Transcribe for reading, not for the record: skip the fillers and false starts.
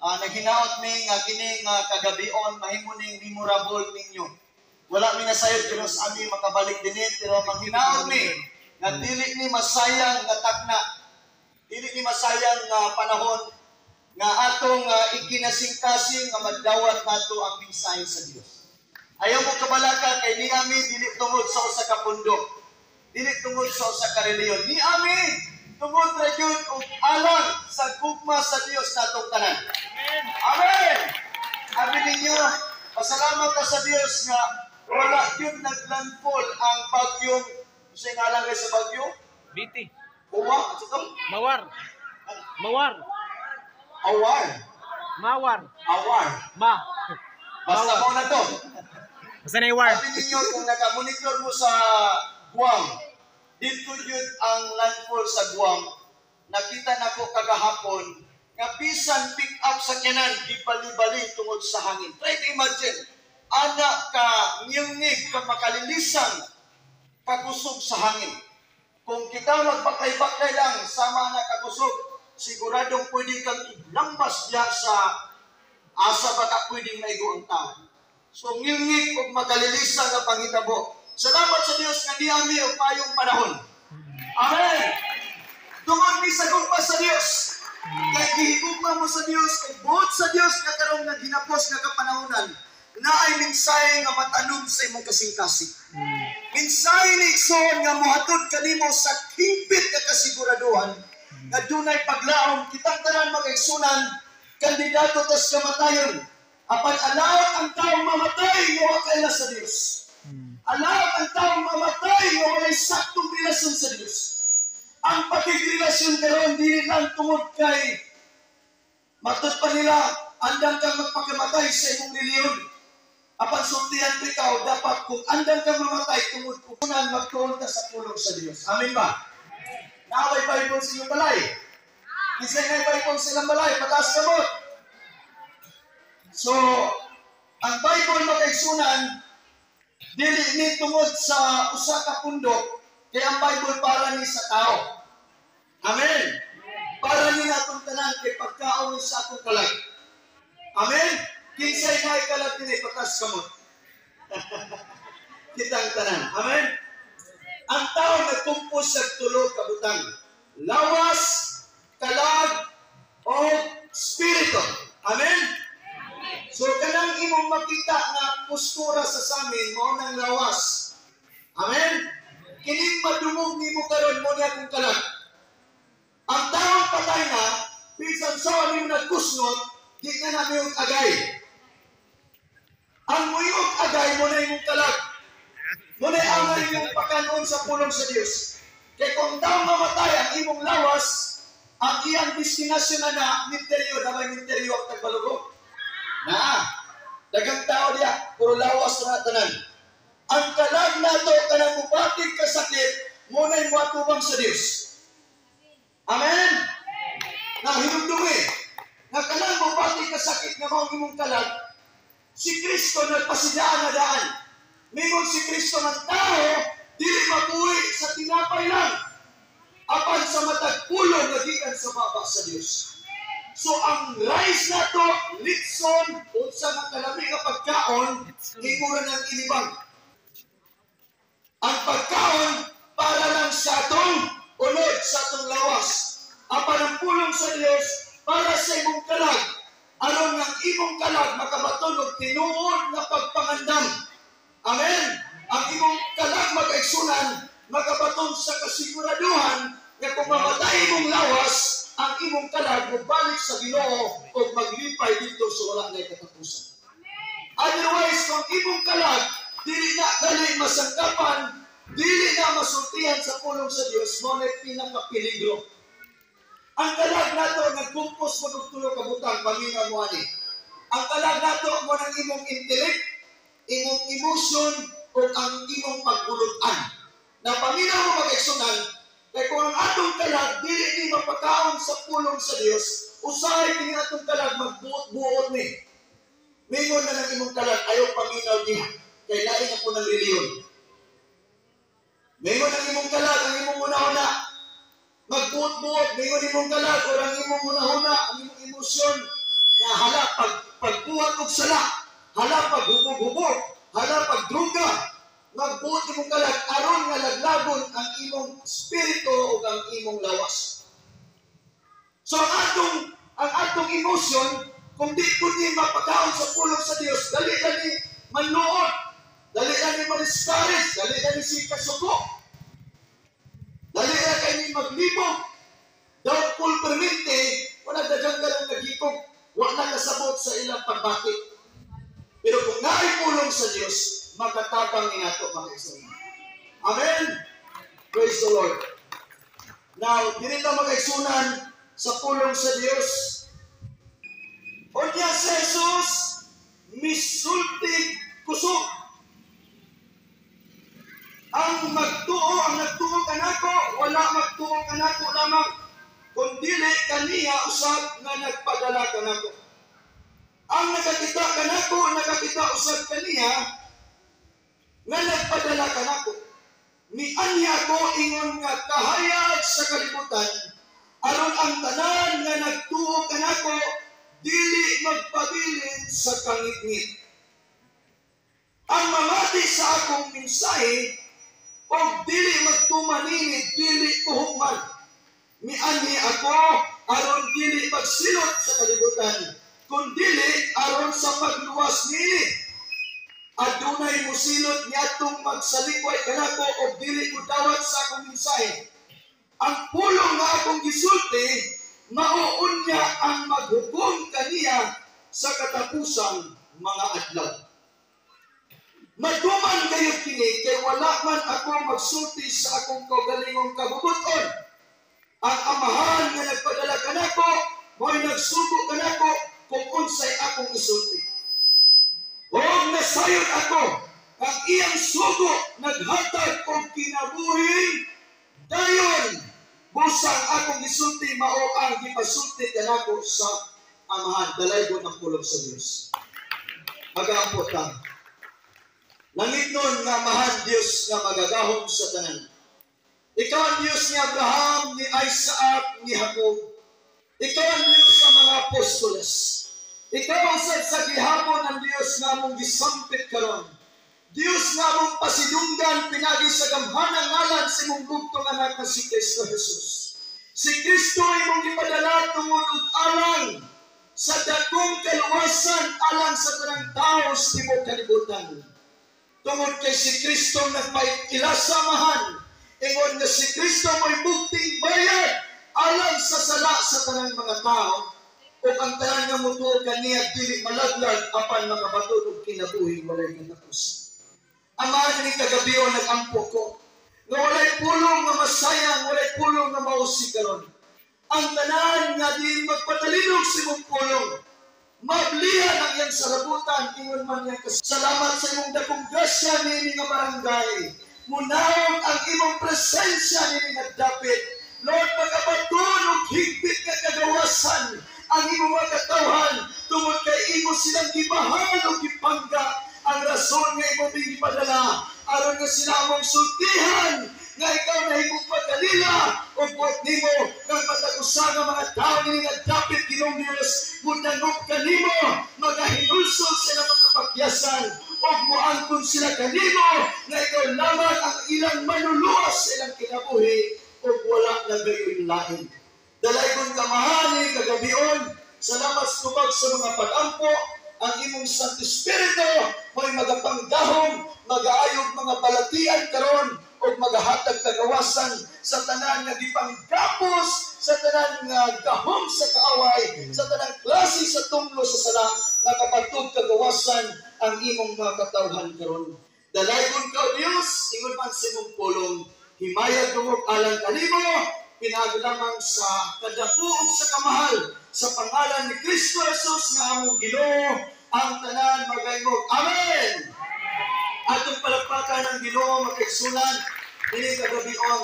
Naghinaot mi nga kini nga kagabion mahimo ning memorable ninyo. Wala mi nasayod pero sa ami makabalik dinhi, pero manghinaot mi nga dili ni masayang nga takna, dili ni masayang nga panahon nga atong ikinasingkasing nga madawat nato ang mensahe sa Dios. Ayaw mo kabalaka kay ni ami dili tungod sa usa ka pundok, dili tungod sa usa ka relihiyon. Ni ami tungod ra gyud og alang sa gugma sa Dios natong tanan. Amen. Abi ninyo, pasalamat ta sa Dios nga wala gyud naglandfall ang bagyong, unsay ngalan kay sa bagyo? BT. Uwa, ano to? Mawar. Mawar. Awar. Mawar. Awar. Ma. Basta Mawar. mo na to. Basta na war. Abi ninyo, kung nakamonitor mo sa Guam, dito yun ang landfall sa Guam, nakita nako kagahapon nga bisan pick up sa kanan, gibali-bali tungod sa hangin. Try to imagine, ana ka ngilngig ka makalilisang kakusog sa hangin. Kung kita magbakay-bakay lang sama na kakusog, siguradong pwede kang iglambas diya sa asa ba ka pwedeng maigo ang tao. So ngilngig ug makalilisan nga panghitabo. Salamat sa Dios nga di ami og payong panahon. Amen. Tungod ni sa gugma sa Dios. Kay gihigugma mo sa Dios ug buot sa Dios nga karong nga ginapos nga kapanahonan naay mensahe nga matanom sa imong kasing-kasing. Mensahe ni igsoon nga mohatod kanimo sa hingpit nga kasiguraduhan nga dunay paglaom. Kitang tanan, mga igsunan, kandidato tas kamatayon. Apan alaot ang taong mamatay nga wa kaila sa Dios. Alaot ang taong mamatay nga walay saktong relasyon sa Dios. Ang pakigrelasyon karon dili lang tungod kay matud pa nila andam kang magpakamatay sa imong relihiyon. Apan sultihan ko ikaw, dapat kung andam kang mamatay tungod kunan, magtuon ka sa pulong sa Dios. Amen ba? Naaway Bible sa inyong balay. Kinsa nga Bible sa ilang balay, pataas kamot. So, ang Bible, mga kaigsunan, dili ni tungod sa usa ka pundok, kay ang Bible para ni sa tao. Amen. Para ni natong tanan kay pagkaon ni sa atong kalag. Amen. Kinsay naay kalag dinhi, pataas kamot. Kitang tanan. Amen. Ang tao nagkumpos sa tulo ka butang: lawas, kalag, o spirito. Amen. So kanang imong makita nga postura sa samin mao nang lawas. Amen. Kining madungog nimo karon mo niya kung kalag. Ang taong patay na, bisan sa nimo nagkusnot, di na nami og agay. Ang muyog agay mo na imong kalag. Mo na ang imong pakanon sa pulong sa Dios. Kay kung taong mamatay ang imong lawas, ang iyang destinasyon na na minteryo, na may minteryo ang tagbalugo. Na, daghang tao diya, puro lawas na tanan. Ang kalag nato kanang mubatig ka sakit, mo na'y muatubang sa Dios. Amen? Na hinumdumi, nga kanang mubatig ka sakit nga mao ang imong kalag, si Kristo nagpasidaan na daan. Mingon si Kristo ng tao, dili mabuhi sa tinapay lang, apan sa matag pulong nga gikan sa baba sa Dios. So ang rice nato, litson, unsa nga kalami nga pagkaon, imo ra nang ilibang. Ang pagkaon para lang sa atong unod, sa atong lawas. Apan ang pulong sa Dios para sa imong kalag, aron nga ang imong kalag makabaton og tinuod nga pagpangandam. Amen. Ang imong kalag, mga kaigsunan, makabaton sa kasiguraduhan nga kung mamatay imong lawas, ang imong kalag mobalik sa Ginoo ug maglipay dito sa wala na katapusan. Otherwise, kung imong kalag dili na dali masangkapan, dili na masultihan sa pulong sa Dios, mao na pinakapeligro. Ang kalag nato nagkumpos mo og tulo ka butang, paminaw mo ani. Ang kalag nato mo ng imong intellect, imong emotion, o ang imong pagbulut-an. Na paminaw mo, mga kaigsunan, kay kung ang atong kalag dili ni mapakaon sa pulong sa Dios, usahay kini atong kalag magbuot-buot ni. Mingon na ng imong kalag, "Ayaw paminaw niya, kay lain ako ng reliyon." Mingon ang imong kalag, ang imong una-una, magbuot-buot, mingon imong kalag, o ang imong una-una, ang imong emosyon, nga pagbuhat og sala, hala paghubog-hubog, hala pagdruga, magbuot imong kalag aron nga laglagon ang imong espiritu ug ang imong lawas. So ang atong emotion, kung di po ni mapakaon sa pulong sa Dios, dali na ni manluod, dali na ni ma-discourage, dali na ni si kasuko, dali na kay ni maglibog. Doubtful permente, wala daghang ganong nagikog, wala kasabot sa ilang pagbati. Pero kung naay pulong sa Dios, makatabang ni ato, mga igsoon. Amen. Praise the Lord. Now, dili lang, mga igsunan, sa pulong sa Dios. Unya si Jesus, misulti kusog. Ang magtuo, ang nagtuo kanako, wala magtuo kanako lamang, kundili kaniya usab nga nagpadala kanako. Ang nakakita kanako, nakakita usab kaniya nga nagpadala kanako. Mianhi ako ingon nga kahayag sa kalibutan, aron ang tanan nga nagtuo kanako dili magpabilin sa kangitngit. Ang mamati sa akong mensahe og dili magtuman nini, dili ko hukman. Mianhi ako aron dili magsilot sa kalibutan, kundili aron sa pagluwas nini. Adunay musilot niadtong magsalikway kanako og dili ko dawat sa akong mensahe. Ang pulong nga akong gisulti, mao unya ang maghukom kaniya sa katapusang mga adlaw. Maduman kayo kini kay wala man ako magsulti sa akong kaugalingong kabubut-on. Ang Amahan nga nagpadala kanako, mo'y nagsugo kanako kung unsay akong isulti. Og nasayod ako, ang iyang sugo naghatag og kinabuhing dayon. Busang akong gisulti mao ang gipasulti kanako sa Amahan. Dalaygon ang pulong sa Dios. Magaampo ta. Langitnon nga Amahan, Dios nga magagahom sa tanan. Ikaw ang Diyos ni Abraham, ni Isaac, ni Jacob. Ikaw ang Diyos sa mga apostoles. Ikaw ang sa gihapon ang Diyos nga among gisampit karon. Diyos nga among pasidunggan pinagi sa gamhanang ngalan sa imong bugtong anak na si Kristo Jesus. Si Kristo ay imong gipadala tungod ug alang sa dakong kaluwasan alang sa tanang tao sa tibuok kalibutan. Tungod kay si Kristo nagpaila sa Amahan, ingon nga si Kristo mo'y bugting bayad alang sa sala sa tanang mga tao, ug ang tanan nga motuo kaniya dili malaglag apan makabaton og kinabuhi walay katapusan. Ama, ni kagabion nag-ampo ko nga walay pulong nga masayang, walay pulong nga mausi karon. Ang tanan nga di magpatalinog sa imong pulong, mablihan ang iyang sarabutan, ingon man niya. Salamat sa imong dakong grasya nini nga barangay. Munawong ang imong presensya nini nga dapit. Lord, magabaton og higpit nga kagawasan ang imong mga katawhan tungod kay imo silang gibahal o gipangga. Ang rason nga imong gipadala aron nga sila among sultihan nga ikaw nahimong pagkalila o buot nimo nga matag usa nga mga tao nini nga dapit, Ginoong Dios, mudangop kanimo, magahinulsol sa ilang mga kapakyasan ug moangkon sila kanimo nga ikaw lamang ang ilang manuluwas sa ilang kinabuhi ug wala na gayoy lain. Dalaygon ka, Amahan, kagabion. Salamat sa tubag sa mga pag-ampo. Ang imong Santo Espiritu mo'y magapanggahom, magaayog mga balatian karon ug magahatag kagawasan sa tanan nga gipanggapos, sa tanan nga gahom sa kaaway, sa tanang klase sa tunglo sa sala, makabatog kagawasan ang imong mga katawhan karon. Dalaygon ka, O Dios, ingon man sa imong pulong, himayag dungog alang kanimo, pinaagi lamang sa kadako ug sa kamahal sa pangalan ni Kristo Jesus nga among Ginoo, ang tanan magaingog, "Amen." Atong palakpakan ang Ginoo, mga kaigsunan, ini kagabion.